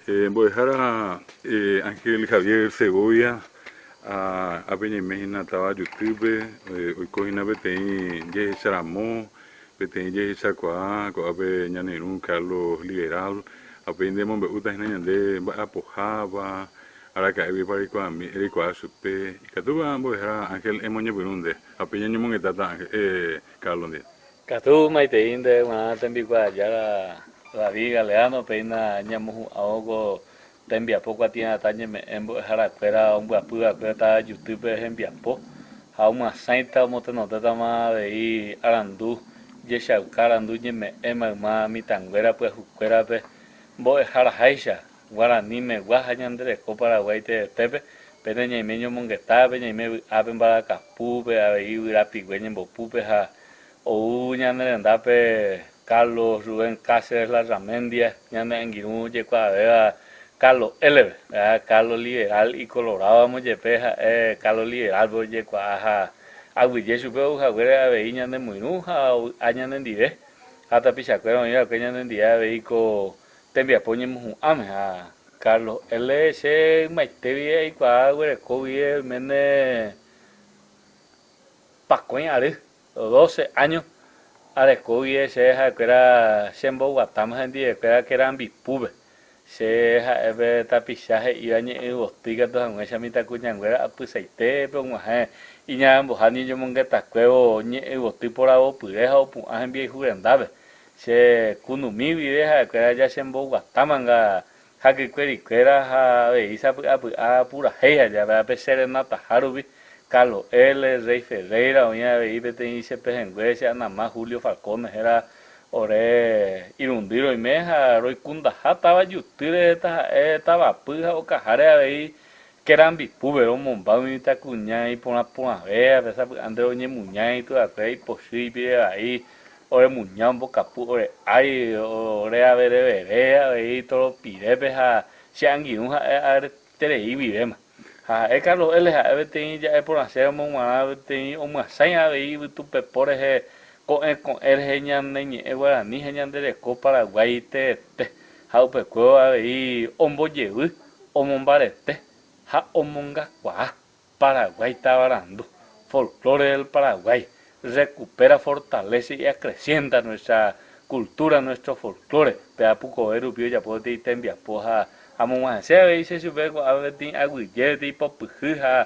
Mbo'ehára Ángel Javier Segovia ápe ñaime hína táva Jutýpe, oiko hína peteĩ jehecharamo, peteĩ jehechakuaa ko'ápe ñane irũ Carlos Liberal, ha upéi nde emombe'úta hína ñande mba'apohápa, araka'éguipa reikuaa chupe. Ikatúpa mbo'ehára Ángel emoñepyrũ nde, ha upéi ñañomongetáta Carlos ndive. Katu maitei nde g̃uarã tembikuaajára David Galeano, péina ñamohu'ãvo ko tembiapo kuatia'atã ñeme'ẽ mbo'eharakuéra ombyapy va'ekue táva Jutýpe hembiapo ha omyasãita omotenondétama avei arandu jechauka arandu ñeme'ẽ mayma mitãnguéra pyahukuérape mbo'eharaháicha Guarani megua ha ñande reko Paraguái teetépe, pene ñaime ñomongetápe, ñaime vy'ápe mbarakapúpe, avei yvyra pigue ñembopúpe ha ou ñane rendápe Carlos Rubén Cáceres Larramendia, ñane angirũ ojekuaavéva Carlos L-pe, Carlos Liberal y Colorado amo jepe ha'e Carlos Liberal-pe ojekuaa ha aguyje chupe ou haguére avei ñanemoirũ ha ovy'a ñanendive ha tapichakuéra oĩ va'ekue ñanendive avei ko Tembiapo ñemohu'ãme ha Carlos L. Che ymaite guive aikuaa aguereko guive oiméne pakõi ary, doce años, areko guive che ha'ekuéra chemboguatáma hendivekuéra kerambipúpe. Che ha'e pe tapicha he'íva ñe'ẽyvoty ikatu hag̃uáicha mitãkuñanguéra apysaitépe og̃uahẽ iñaramboha ñeñomongetakuévo ñe'ẽyvoty poravopyre ha opu'ã hembiayhu rendápe. Che kunumi guive ha'ekuéra ja chemboguatámanga hakykuerikuéra ha avei sapy'apy'a purahéi ha jave pe serenataha rupi, Carlos L., Rey Ferreira, oĩ avei peteĩ che pehẽngue che anama Julio Falcone héra ore irundy roime ha roikundaha táva Juty rehe taha'e tavapy ha okaháre avei Kerambipúpe romomba umi mitãkuña iporã porãvévape sapy'ánte roñemuña ituvakuéra ipochy ipire vai Ore muña ombokapu ore ári, ore averevere avei toropirépe ha che angirũ ha'e areterei guivéma. Ha ha'e Carlos L. Ha'e peteĩ ja'e porãséramo g̃uarã peteĩ omyasãi avei yvytupepo rehe ko'ẽ ko'ẽ rehe ñane ñe'ẽ guarani ha ñande reko Paraguái teete ha upekuévo avei ombojevy, omombarete ha omongakuaa. Paraguái tavarandu, Folklore del Paraguay, recupera, fortalece y acrecienta nuestra cultura, nuestro folklore, pe apukove rupi ojapo peteĩ tembiapo ha amog̃uahẽse avei che chupe ko'ã peteĩ aguyje, peteĩ popyhy ha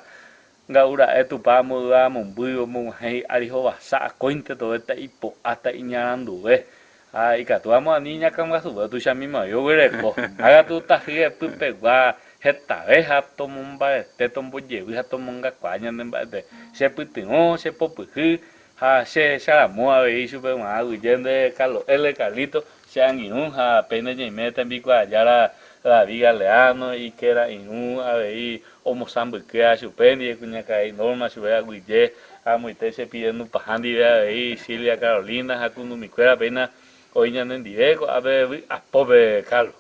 nga'u ra'e Tupã amo yvága mombyry omog̃uahẽ hi'ári hovasa akóinte tove ta'ipo'a ta'iñaranduve ha ikatu amo ani iñakãguasuve tuichamimavei oguereko, ha katu tahyepy pegua hetave ha tomombarete, tombojevy ha tomongakuaa ñane mba'ete. Che pytyvõ, che popyhy ha che hecharamo avei chupe g̃uarã aguyje nde Carlos L. Carlito, che angirũ ha péina ñaime tembikuaajára David Galeano, ikéra irũ avei omosãmbykýva chupe ndive kuñakarai Norma chupe aguyje ha amoite che pire nupãha ndive avei Silvia Carolina ha kunumikuéra péina oĩ ñanendive ko'ápe vy'apópe Carlos.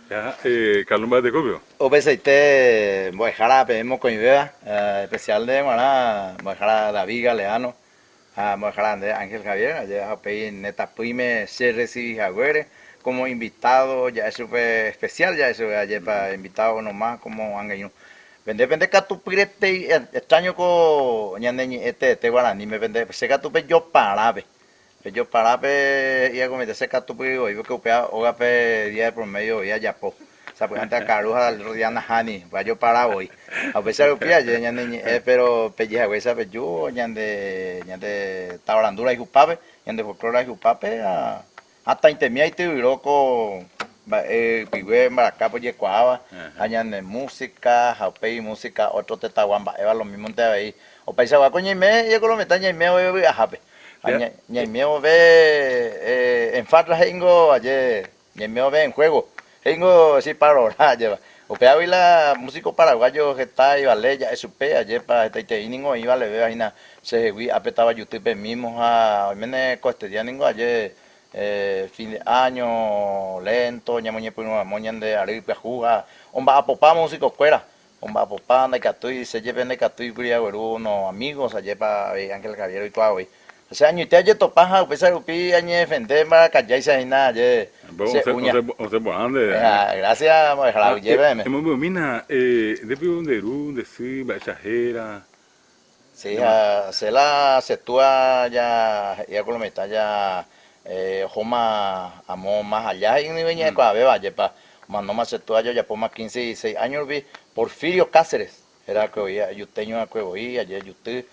Ja, Carlos mba'etekópio? Upeichaite mbo'ehára peẽ mokõivéva, especial ndéve g̃uarã mbo'ehára David Galeano ha mbo'ehára nde Ángel Javier, aje ha upéi ne tapỹime che recibi haguére como invitado ja'e chupe especial ja'e chupe ajépa invitado nomás como angaiñu. Pende pende katupyretei extraño ko ñane ñe'ẽ teete guaraníme pende che katu pejoparápe. Pejoparápe he'i akomete che katupyry voi porque upéva ógape día de por medio voi ajapo. Sapy'ánte akaru ha al otro día nahániri, upéva ajopara voi. Ha upéicha rupi aje ñane ñe'ẽ pero peje haguéicha peju ñande ñande tavarandu rayhupápe, ñande folklore rayhupápe ha Hatãitemi aityvyro ko mba'e ypygue mbarakápe ojekuaáva ha ñane música ha upéi música otro tetãgua mba'éva lo mismonte avei. Opaichagua ko ñaime iekolomitã ñaime vove vy'ahápe. Ha ñaime vove en farra he'ingo aje ñaime vove en juego he'ingo chiparorã ajéva. Upévagui la músico paraguayo heta ivale ja'e chupe ajépa hetaiterei ningo oĩ ivalevéva hína Chehegui ápe táva Jutýpe mímo ha oiméne ko este día ningo aje fin de año lento ñamoñepyrũ ramo ñande ary pyahu ha omba'apopa músico-kuéra, omba'apopa ndaikatúi, che jepe ndaikatúi kuri agueru uno amigos ajépa avei Ángel Javier oikuaa voi. Che añoite ajetopa ha upéicha rupi añedefende mbarakajáicha hína aje che uña. Osẽ porã nde. Gracias mbo'ehára aguyje peẽme. Emombe'umína nde piko nde ru, nde sy, mba'éicha héra. Sí, ha che la che túa ja he'íva ko lo mitã ja ohóma amo más allá he'i umi ñe'ẽkuaavéva ajépa omanóma che túa ja ojapóma quince, dieciséis años rupi Porfirio Cáceres héra va'ekue voi juteño va'ekue voi aje juty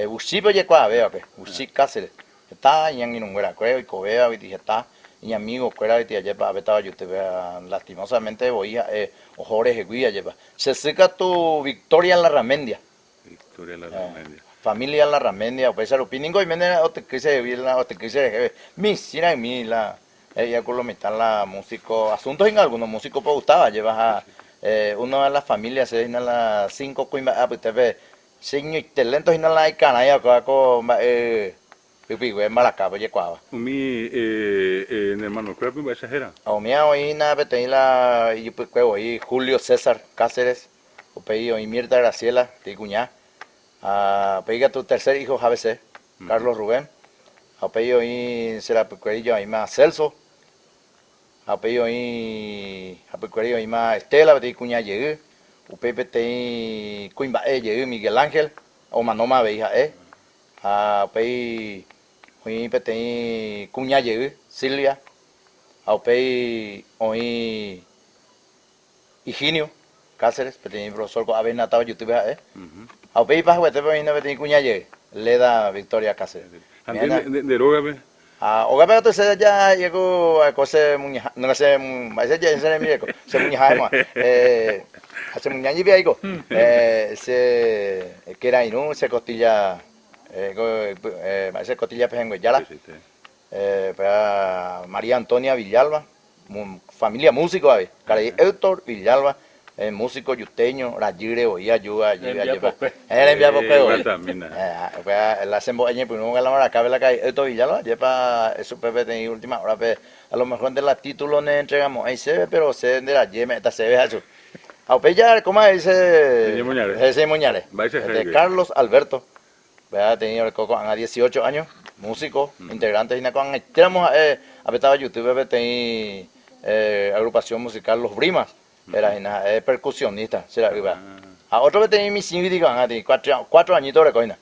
Buchípe ojekuaavévape, Buchi Cáceres heta iñangirũnguerakue oikovéva gueteri heta iñamigokuéra gueteri ajépa ápe táva jutýpe ha lastimosamente voi ha'e oho rehegui ajépa che sy katu Victoria Larramendia. Victoria Larramendia. Familia Larramendia, upéicha rupi ningo oiméne otyky chehegui la otyky cherehe michĩ ra'ymi la he'íva ku lo mitã la músico asunto hína alguno músico pe ogustáva ajépa ha uno de la familia che hína la cinco kuimba'e apytépe cheñoite lento hína la ikarãi va'ekue ko mba'e ypygue mbarakápe ojekuaáva. Umi ne hermano-kuérape mba'éicha héra? Umíva oĩ hína peteĩ la ijypykue voi Julio César Cáceres. Upéi oĩ Mirta Graciela, peteĩ kuña, ha upéi katu tercer hijo javese, Carlos Rubén, ha upéi oĩ che rapykuéri joaĩma Celso, ha upéi oĩ hapykuéri oĩma Estela, peteĩ kuña jey, upéi peteĩ kuimba'e jey Miguel Ángel, omanóma avei ha'e, ha upéi oĩ peteĩ kuña jey Silvia, ha upéi oĩ Higinio Cáceres, peteĩ profesor ko'ápe hína táva Jutýpe ha'e. Ha upéi ipahaguetépe oĩ hína peteĩ kuña jey, Leda Victoria Cáceres. Ha nde nde rógape? Ha ógape katu che ja ha'e ku ko che muñaha, no che mba'éicha je'e che rembireko, che muñaha ha'éma. Ha che muña jepi aiko. Che kerairũ, che costilla, mba'éicha costilla pehẽngue jára. Upéva María Antonia Villalba, familia músico avei, karai Héctor Villalba, músico yuteño, rajýre voi aju ajy ajépa. Rembiapokue voi. Upéva la chembo'e ñepyrũ la marakápe la karai Héctor Villalba, ajépa chupe peteĩ última hora-pe a lo mejor nde la título neentregamo'ãi chéve, pero che nde rajy eme'ẽta chéve ha chupe. Ha upéi jarekóma avei che ñemoñare. Carlos Alberto. Upéva peteĩ oreko ko'ág̃a 18 áño, músico, integrante hína ko'ag̃aitéramo ha'e apytáva Jutýpe peteĩ agrupación musical Los Brimas, héra hína ha'e percusionista che ra'ýva. Ha ótro peteĩ michĩguiti ko'ág̃a peteĩ cuatro añito oreko hína.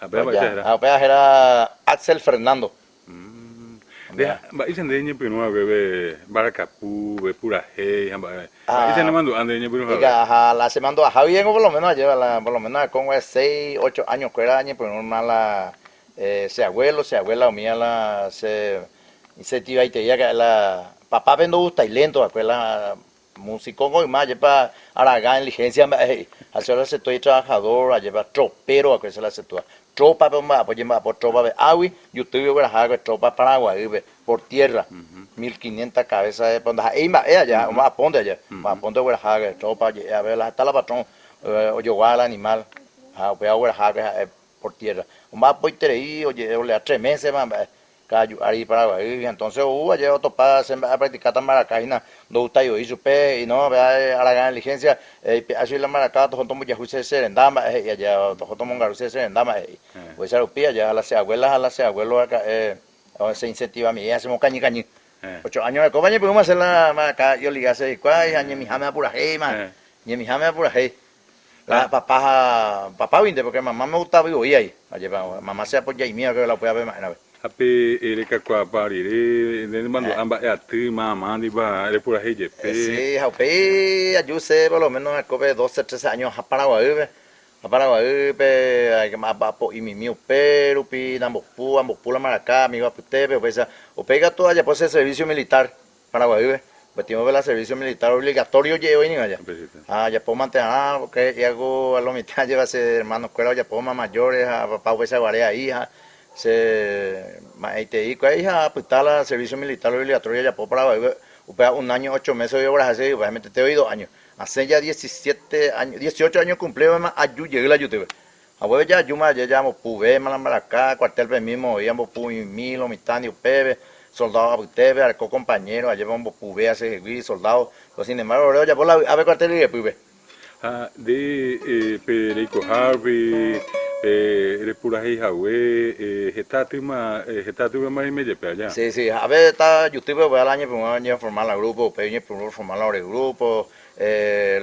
Ha upéva mba'éicha héra? Ha upéva héra Axel Fernando. Nde mba'éicha nde eñepyrũ hague pe mbarakapu, pe purahéi ha mba'e? Mba'éicha nemandu'a nde eñepyrũ hague? Ha la chemandu'aha guivéngo por lo menos ajéva la por lo menos arekóngue seis, ocho años kuéra añepyrũma la che abuelo, che abuela umíva la che incentivaitei raka'e la papápe ndogustai lento va'ekue la Músico yma ajépa Aragán Diligencia mba'e he'i, ha che la che túa itrabajador, ajépa tropero va'ekue che la che túa. Trópape omba'apo, oñemba'apo trópape águi, Jutýgui ogueraha va'ekue trópa Paraguaýpe, por tierra, mil quinientas cabeza de, ndaha'éi mba'e aja, omba'apónte aja, omba'apónte ogueraha va'ekue trópa oje'e ave la heta la patrón ojogua la animal, ha upéva ogueraha va'ekue ha'e por tierra. Omba'apoiterei oje'e olea tres meses ma mba'e. Ka'aju ári Paraguaýgui, entonces ou aje otopa che mba'e apracticáta mbaraka hína, ndogustái voi chupe, he'i no, péa Aragán Diligencia, eipe'a chugui la mbaraka toho tombojahu che che renda mba'e he'i aje, toho tomongaru che che renda mba'e he'i. Upéicha rupi aje ha la che abuela ha la che abuelo raka'e che incentivami'i ha chemokañy kañy. Ocho año arekóva añepyrũma che la mbaraka ioliga che hikuái ha ñemiháme apurahéima, ñemiháme apurahéi. La papá ha papáguinte, porque mamá me gustaba voi ahí. Ajépa, mamá che apoyaimi va'ekue la upéva pe ma'erãpe. Ha pe erekakuaapa rire, nde nemandu'a mba'e aty mamá ndipa repurahéi jepe. Sí, ha upéi aju che por lo menos arekópe doce, trece años aha Paraguaýpe. Ha Paraguaýpe apo'i mimi upérupi, nambopu, ambopu la mbaraka amigo apytépe, upéicha. Upéi katu ajapo che servicio militar. Paraguaýpe, upe tiempo-pe la servicio militar obligatorio oje'e voi ningo aja. Ha ajapo mante arã, porque he'i algo a lo mitã jeva che hermano kuéra ojapóma mayores ha papá upéicha guare ahí ha che ma'ẽitei hikuái ha apyta la servicio militar obligatorio ajapo Paraguaýpe, upéva un año ocho meses ojegueraha che upéva metete voi dos años. Asẽ ja diecisiete años, dieciocho años cumplídoma aju jey la jutýpe. Ha upépe ja ajúma aje ja ambopuvéma la mbaraka, cuartel-pe mismo voi ambopu'imi lo mitãndi upépe, soldado apytépe, areko compañero ajépa ombopuve chehegui soldado, pero sin embargo ore ojapo la vy'ápe cuartel ryepýpe. Ha nde pe reikohápe Repuraheihague heta atýma, heta atýpema reime jepe aja. Sí, sí, a ver, está Yutýpe upéva la añepyrũ oñeforma la grupo, upéi oñepyrũ oforma la ore grupo,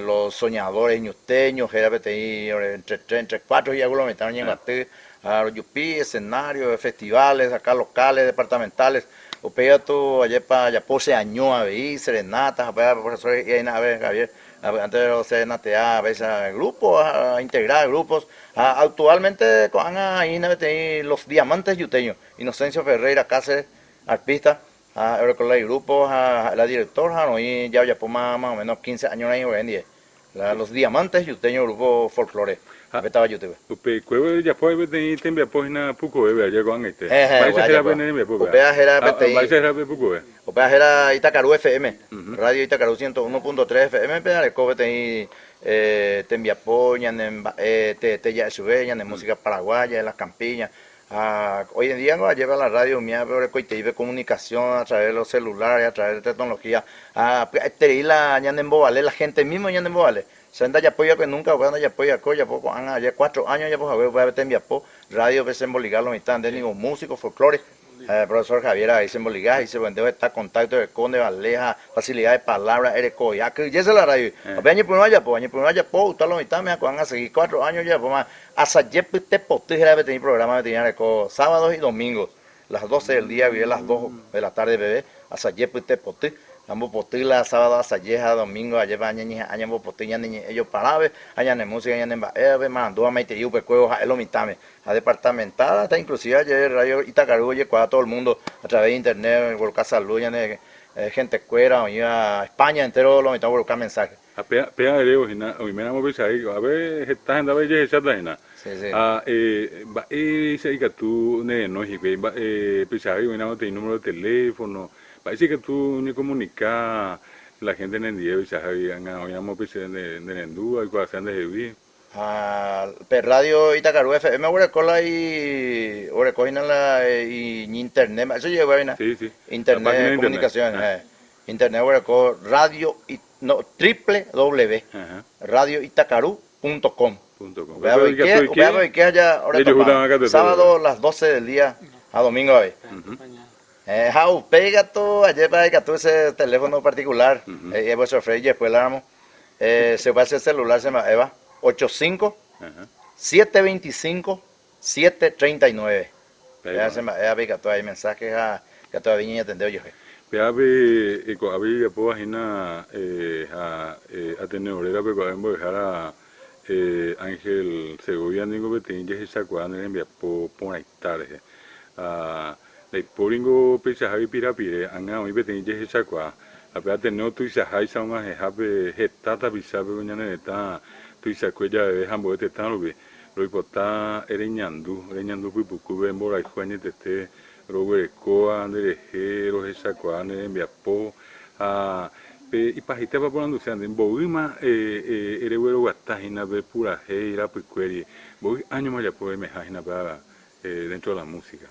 los soñadores ñuteños héra peteĩ ore entre tres, entre cuatro hi'aku lo mitã roñembyaty ha rojupi escenario, festivales acá locales, departamentales, upéi katu ajépa ajapo che año avei, serenata ha upéva profesor he'i aína ave Javier, Antes oserenatea péicha grupo, a integrar grupos, ha actualmente ko'ág̃a aĩhína peteĩ Los Diamantes Yuteños, Inocencio Ferreira Cáceres, arpista, ha oreko la igrupo ha ha'e la director ha roĩ ja ojapóma más o menos 15 años roĩ ndive, la Los Diamantes Yuteños grupo folklore. Ha Upe táva Yutýpe. Upekuévo rejapo avei peteĩ tembiapo hína pukovépe aja ko'ag̃aite. Heẽ, Mba'éicha upéva héra ajapo. pe ne rembiapo upéva? Upéva héra Ha peteĩ. mba'éicha héra pe pukove? Upéva héra Itakarú FM, Radio Itakarú 101.3 FM-pe areko peteĩ tembiapo ñane mba'e teete ja'e chupe, ñane música paraguaya, de las campiñas. Ha hoy en día niko ajépa la radio umívape orekoitei pe comunicación a través de los celulares, a través de tecnología, ha pya'eterei la ñanembovale, la gente mismo ñanembovale. Che ndajapói va'ekue núnka upéva ndajapói va'ekue ojapo ko'ág̃a aje cuatro áño ojapo hague upéva pe tembiapo radio-pe chemboliga lo mitã, nde ningo músico folklore. Profesor Javier avei chemboliga he'i chéve nde heta contacto ereko nde vale ha facilidad de palabra ereko akyhyje la radio-gui. Upéi añepyrũ ajapo, añepyrũ ajapo uta lo mitãme ha ko'ág̃a asegi cuatro áño ojapóma asaje pyte poty héra peteĩ programa peteĩ areko sábados y domingos. Las doce del día guive las dos de la tarde peve, asaje pyte poty, ambopoty la sábado asaje ha domingo ajépa añeñeha'ã ñambopoty ñane ñe'ẽ joparáve ha ñane música ñane mba'évape, marandu amaitei upekuévo ha'e lo mitãme. Ha departamental hasta inclusive aje radio Itakarú ojekuaa todo el mundo a través de internet, ogueruka salud ñane gente kuéra oĩva España entero lo mitã ogueruka mensaje. Ha péa, péa erévo hína, oiméramo peicha'i, ko'ápe heta hendápe ejehecháta hína. Sí, sí. Ha mba'éicha ikatu nerenói hikuái, mba'e peicha'i oĩramo peteĩ número de teléfono, mba'éicha ikatu oñekomunika la gente nendive peichahágui, ág̃a oĩramo péicha nerendúva, oikuaaséva ndehegui. Ha pe radio Itakarú FM oguereko la i, oguereko hína la iñinternet, mba'éicha oje'éva hína? Sí, sí. La página Internet de internet. comunicación, Ah. Internet oguereko radio, no, triple w, Ajá. radioitakarú punto com. Punto com. Upéva Upépe oike, ikatu oike, upéva oike ha ja ore rejuhúta topáma. katuete Sábado upépe. las 12 del día ha domingo avei. Ujú. Ha upéi katu ajépa ikatu che teléfono particular, Ujú. he'i vuestro Freddy jespuéláramo, che upéva che celular che mba'éva, ocho cinco, Ajá. siete veinticinco, siete treinta y nueve. Péva Péva che mba'évape ikatu avei mensaje ha ikatu avei ñañatende ojuehe. Pévape ko'ápe ijapóva hína ha Ateneo rérape ko'ápe mbo'ehára Ángel Segovia ningo peteĩ jehechakuaa ne rembiapo porãita rehe. Ha ndaipóringo peichahágui pirapire, ág̃a oĩ peteĩ jehechakuaa. Ha pe Ateneo tuichaháicha og̃uahẽhápe heta tapichápe ko ñane retã tuichakue javeve ha ambue tetã rupi. Roipota reñandu, reñandu pypukúpe mborayhu añetete roguerekóva nderehe, rohechakuaa ne rembiapo ha pe ipahaitépa poranduse nde, mboýma eregueroguata hína pe purahéi rapykuéri, mboy áñoma ojapo reimeha hína péva dentro de la música.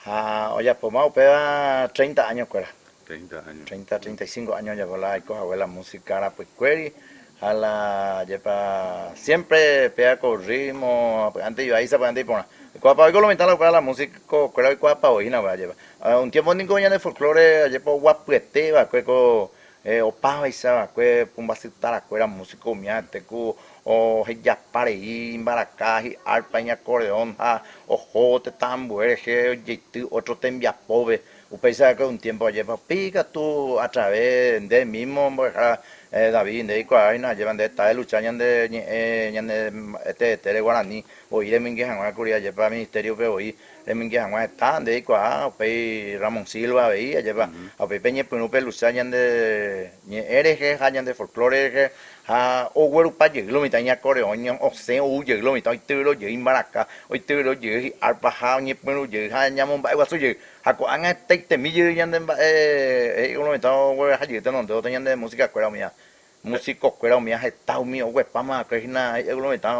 Ha ojapóma upéva 30 años kuéra. 30 años. 30, 35 años ojapo la aiko hague la música rapykuéri ha la jepa siempre péa ko ritmo, sapy'ánte ivai, sapy'ánte iporã. Oikuaapa oiko lo mitã la upéva la músico kuéra oikuaapa voi hína upéva jepa. Un tiempo niko ñande folklore ajépa oguapyete va'ekue ko opávaicha va'ekue pumbasytara kuéra músico umi ate ku ohejapa rei imbaraka, hi'arpa, iñacordeón ha oho tetã ambue rehe ojeity otro tembiapópe. Upéicha va'ekue un tiempo ajépa upéi katu a través nde mismo mbo'ehára David nde eikuaa hína ajépa nde heta elucha ñande ñe'ẽ ñande teetére guarani voi remoinge hag̃ua kuri ajépa ministerio-pe voi remoinge hag̃ua heta nde eikuaa upéi Ramón Silva avei ajépa ha upéi peñepyrũ pelucha ñande ñe'ẽ rehe ha ñande folklore rehe ha oguerupa jey lo mitã iñakoreõ osẽ ou jey lo mitã oityvyro jey imbaraka oityvyro jey hi'arpa ha oñepyrũ jey ha ñamomba'eguasu jey ha ko'ág̃a hetaitemi jey ñande mba'e he'i lo mitã ogueraha jey tenondévo ñande música kuéra umíva músico kuéra umíva heta umi oguepáma va'ekue hína he'i lo mitã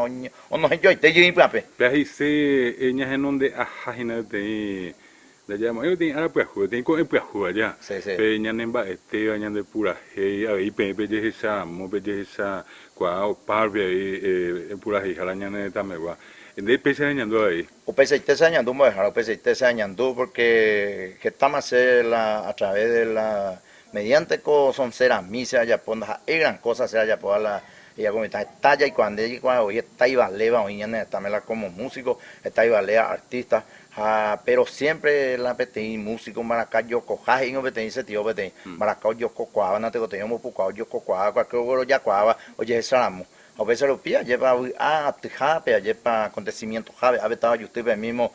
onohẽjoaite jey ipy'ape. Pe aheise ñahenonde'aha hína peteĩ ndajamo'ãi peteĩ ára pyahu, peteĩ ko'ẽ pyahu aja. Sí, sí. Pe ñane mba'etéva, ñande purahéi, avei peẽ pejehecha ramo, pejehecha kuaa opárupi avei puraheihára ñane retãmegua. Nde péicha reñandu avei. Upeichaite che añandu mbo'ehára, upeichaite che añandu porque hetáma che la a través de la mediante ko sonserami che ajapo ndaha'éi gran cosa che ajapóva la ijapo mitã heta jaikuaa nde jaikuaa voi heta ivaléva oĩ ñane retãme la como músico heta ivaléva artista ha pero siempre la peteĩ músico mbaraka jokoha he'íngo peteĩ che tio peteĩ mbaraka ojokokuaáva natekotevẽi ombopukuaa ojokokuaáva cualquier oguerojakuaáva ojehecharamo Ha upéicha rupi ajépa vy'a atyhápe, ajépa acontecimiento-hápe, ápe táva Jutýpe mismo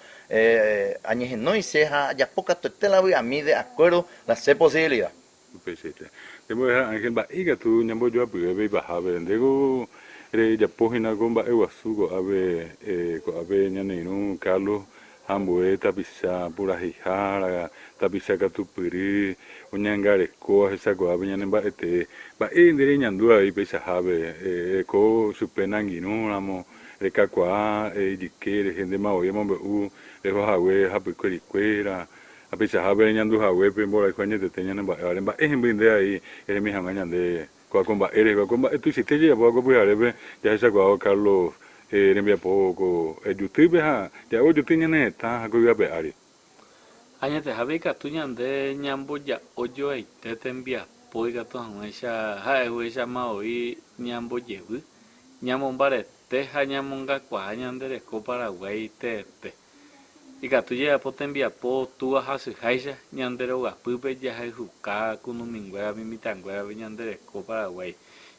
añehenói che ha ajapo katuete la vy'ami de acuerdo la che posibilidad. Upeichaite. Nde mbo'ehára Ángel, mba'e ikatu ñambojoapyvépe ipahápe? Ndéko rejapo hína ko mba'eguasu ko'ápe, ko'ápe ñane irũ Carlos ha ambue tapicha puraheihára, tapicha katupyry, oñangarekóva hechakuaápe ñane mba'etee. Mba'e nde reñandu avei peichahápe, ereko chupe nangirũ ramo, rekakuaa ijyke rehe, ndéma voi emombe'u reho hague hapykuerikuéra, ha peichahápe reñandu hague pe mborayhu añetete ñane mba'évare. Mba'e hemby nde avei eremi hag̃ua ñande Kóva ko mba'e rehegua, ko mba'e tuichaite jajapóva ko pyharépe jahechakuaávo Carlos rembiapo ko jutýpe ha ja'évo juty ñane retã ha ko yvy ape ári. Añetehápe ikatu ñande ñamboja'o joaite tembiapo ikatu hag̃uáicha ha'eguéichama voi ñambojevy, ñamombarete ha ñamongakuaa ñande reko Paraguái teete. Ikatu jajapo tembiapo túva hasyháicha ñande rogapýpe jahayhuka kunuminguérape mitãnguérape ñande reko Paraguái.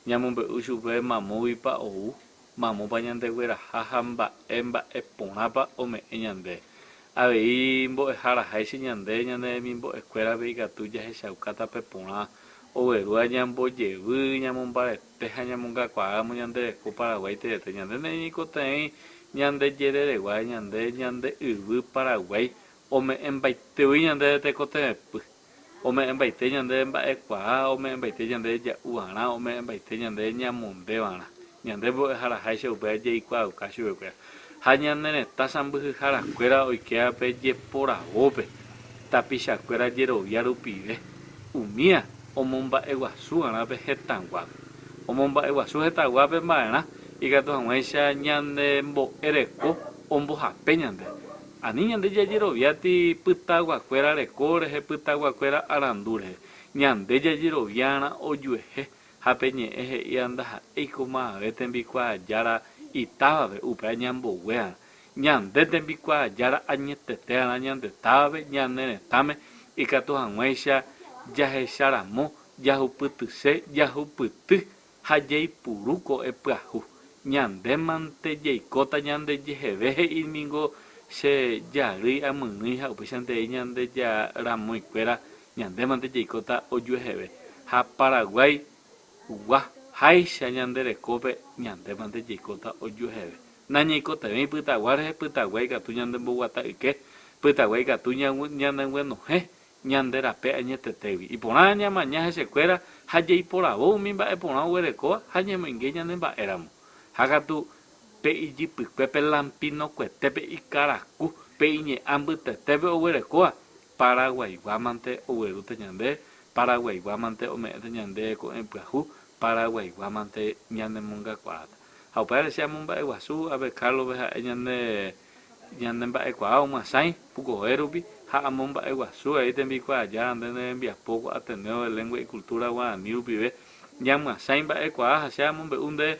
Ñamombe'u chupe mamóguipa ou, mamópa ñandegueraha ha mba'e mba'e porãpa ome'ẽ ñande. Avei mbo'eharaháicha ñande ñane remimbo'ekuérape ikatu jahechauka tape porã oguerúva ñambojevy, ñamombarete ha ñamongakuaáramo ñande reko Paraguái teete. Ñande neñeikotevẽi ñande jereregua, ñande ñande yvy Paraguái ome'ẽmbaitevoi ñandéve tekotevẽpy, ome'ẽmbaite ñandéve mba'ekuaa, ome'ẽmbaite ñandéve ja'uvarã, ome'ẽmbaite ñandéve ñamondevarã. Ñande mbo'eharaháicha upéva jaikuaauka chupekuéra. Ha ñane retã sãmbyhyharakuéra oikéva pe jeporavópe tapichakuéra jerovia rupive, umía omomba'eguasu'arã pe hetãguápe. Omomba'eguasu hetãguápe mba'erã ikatu hag̃uáicha ñane mbo'e reko ombohape ñande. Ani ñande jajeroviáti pytaguakuéra reko rehe, pytaguakuéra arandu rehe. Ñande jajeroviárã ojuehe Ha pe ñe'ẽ he'íva ndaha'éiko mavave tembikuaajára itávape, upéva ñamboguéarã. Ñande tembikuaajára añetetéarã ñande távape, ñane retãme, ikatu hag̃uáicha jahecharamo, jahupytyse, jahupyty ha jaipuru ko'e pyahu. Ñande mante jaikóta ñandejeheve he'i ningo che jarýi amyrỹi ha upéichantei ñande ramoikuéra Ñande mante jaikóta ojueheve ha Paraguái gua háicha ñande rekópe ñande mante jaikóta ojueheve. Nañaikotevẽi pytagua rehe, pytagua ikatu ñande mboguata yke, pytagua ikatu ñaneguenohẽ ñande rape añetetégui. Iporã ñamaña hesekuéra ha jaiporavo umi mba'e porã oguerekóva ha ñamoinge ñane mba'éramo. Ha katu pe ijypykue, pe lampinokuete, pe ikaraku, pe iñe'ã mbytetépe oguerekóva, Paraguaigua mante oguerúta ñande, Paraguaigua mante ome'ẽta ñande ko'ẽ pyahu, Paraguaigua mante ñanemongakuaáta. Ha upévare che amomba'eguasu ave Carlos-pe ha'e ñande ñane mba'ekuaa omyasãi pukove rupi ha amomba'eguasu avei tembikuaajára nde ne rembiapo ko Ateneo de Lengua y Cultura Guarani rupive ñamyasãi mba'ekuaa ha che amombe'u nde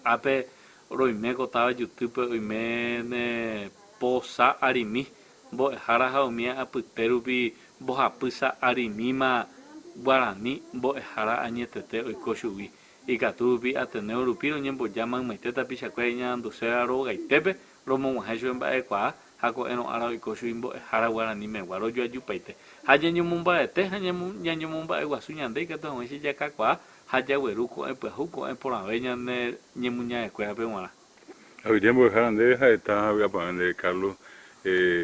ápe roime ko táva Jutýpe oime ne po sa arimi Mbo'ehára ha umía apyte rupi mbohapy sa'arimíma guarani mbo'ehára añetete oiko chugui. Ikatu rupi Ateneo rupi roñemboja maymaite tapichakuéra iñaranduséva rogaitépe romog̃uahẽ chupe mba'ekuaa ha ko'ẽrõ ára oiko chugui mbo'ehára guarani megua rojoajupaite. Ha ñañomombarete ha ñañomomba'eguasu ñande ikatu hag̃uáicha jakakuaa ha jagueru ko'ẽ pyahu ko'ẽ porãve ñane ñemuñarekuérape g̃uarã. Aguyje mbo'ehára ndéve ha'eta vy'apavẽ ndéve Carlos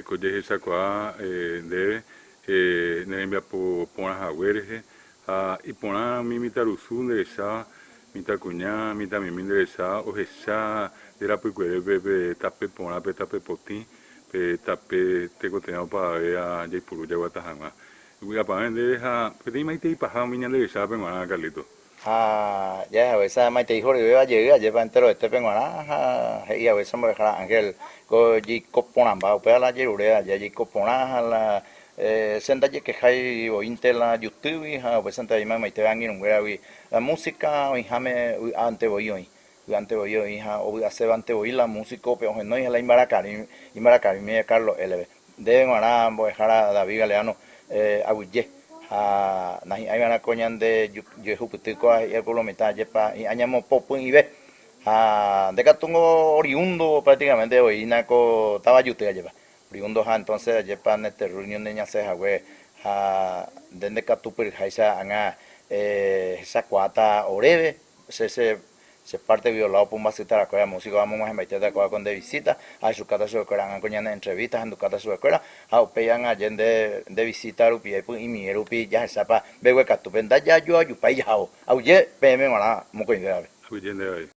ko jehechakuaa ndéve ne rembiapo porã hague rehe ha iporã umi mitãrusu nde recháva, mitãkuña, mitãmimi nde recháva ohecha nde rapykuerépe pe tape porã, pe tape potĩ, pe tape tekotevẽ opavavéva jaipuru jaguata hag̃ua. Vy'apavẽ ndéve ha peteĩ maitei paha umi ñande rechávape g̃uarã, Carlito. Ha jahechavéicha maitei horyvéva jey ajépa enterovetépe g̃uarã ha he'i haguéicha mbo'ehára Ángel ko jeiko porãmba upéva la jerure aje jeiko porã ha la che ndajekehái voínte la jutýgui ha upéichante avei maymaitéva angirũnguéragui la música oĩháme vy'ánte voi oĩ, vy'ánte voi oĩ ha ovy'asévante voi la músico-pe ohenói ha la imbarakarími Carlos L-pe. Ndéve g̃uarã mbo'ehára David Galeano aguyje ha nahi'ãiva'erã ko ñande jehupyty kóva he'i ko lo mitã ajépa hi'ã ñamopopỹive ha nde katu oriundo prácticamente oĩna ko táva juty ajépa oriundo ha entonces ajépa ne terruño ne ñasẽ hague ha nde ndekatupyryháicha ág̃a hechakuaáta oréve che che Che parte violado pumbasytarakuéra músico amog̃uahẽmbaitéta kóva ko nde visita, ahechukáta chupekuéra ág̃a ko ñane entrevista ahendukáta chupekuéra, ha upéi ág̃a aje nde nde visita rupi aipy'imie rupi jahechápa mbeguekatúpe ndajajoajupái jahávo. Aguyje peẽme g̃uarã mokõivévape. Aguyje nde avei.